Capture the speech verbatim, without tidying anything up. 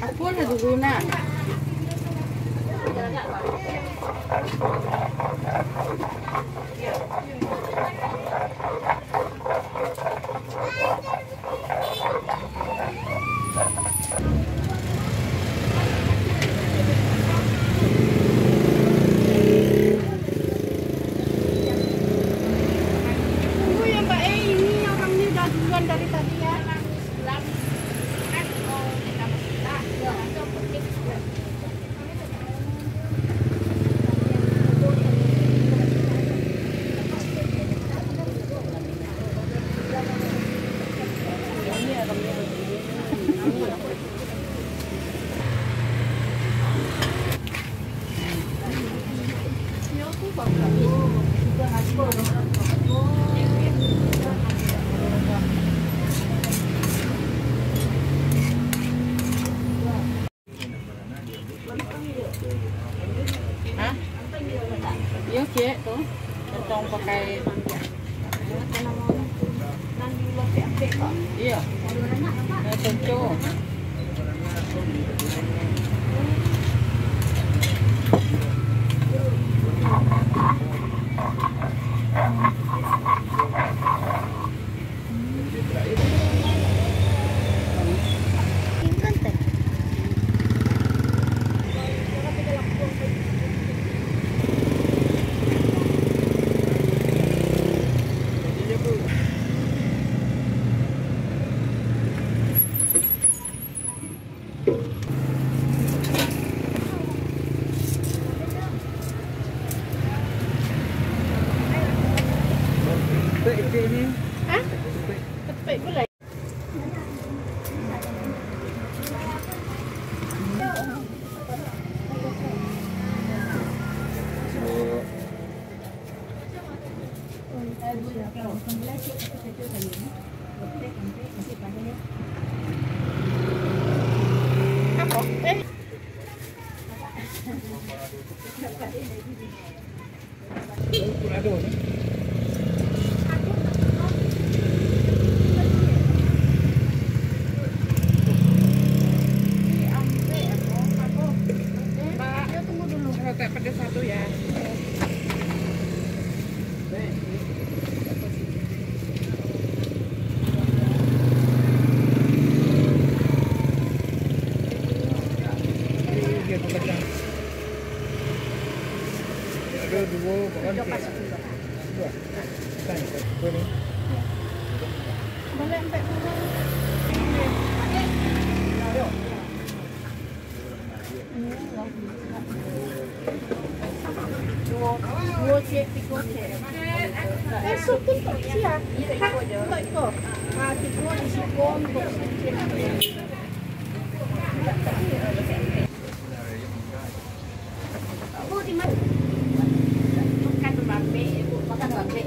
Aku lah dulu nak. Tunggu ya, Mbak, eh, ini orangnya udah duluan dari tadi ya. Hah? Iyo, ciek tu. Potong pakai. Iyo. Eh, conco. Hah? Tepek pula. Mbak, tunggu dulu. Letak pada satu ya. Ada dua, bukan tiga. Dua. Kan, satu ni. Boleh empat puluh. Duo, duo ciek, tigo ciek. Eh, sup tu tak siap. Untuak iko. Ha, tigo di siko, untuak sup ciek. Bu, di mana? Makan bambe, Bu. Makan bambe.